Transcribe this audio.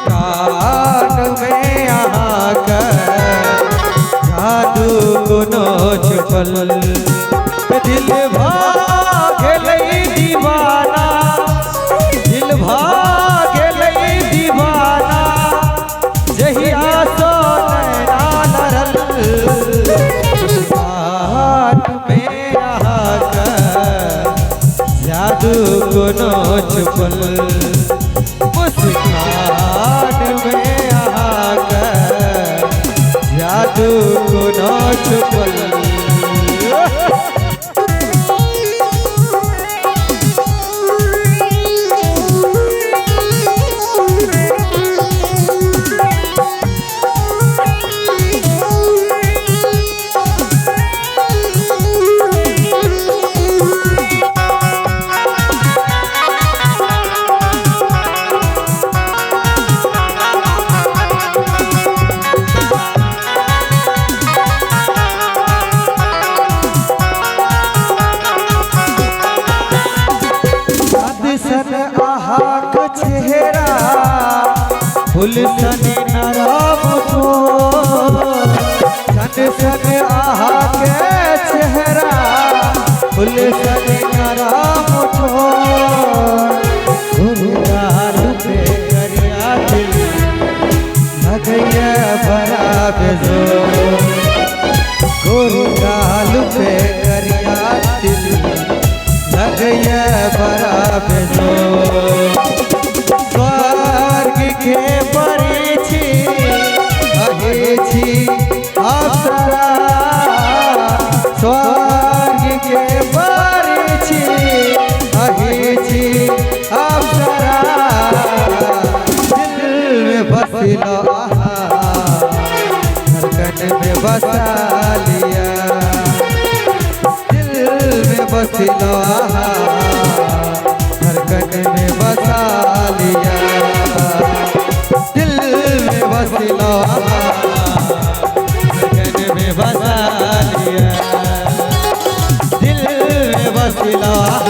मुस्कान में अहाँके जादू कोनो छुपल। दिल भऽ गेलै दीवाना, दिल भऽ गेलै दीवाना, जहिया सँ नैना लड़ल। मुस्कान में अहाँके जादू कोनो छुपल। मुस्कान में अहाँके जादू कोनो छुपल। सन अहाँक चेहरा फूल सन नरम ठोर। सन सन अहाँक चेहरा फूल सन नरम ठोर। घुंघराल पे करिया दिल लगैया बड़ा बेजोर। घुंघराल पे करिया दिल लगैया बड़ा बेजोर। स्वर्ग के परी छी अहीं छी अप्सरा। स्वर्ग के परी छी अहीं छी अप्सरा। दिल में बसिल अहाँ, धड़कन में बसा लिया। दिल में बसिल अहाँ, धड़कन में बसा लिया। दिल में बसिल अहाँ, धड़कन में बसा लिया। दिल में बसिल अहाँ।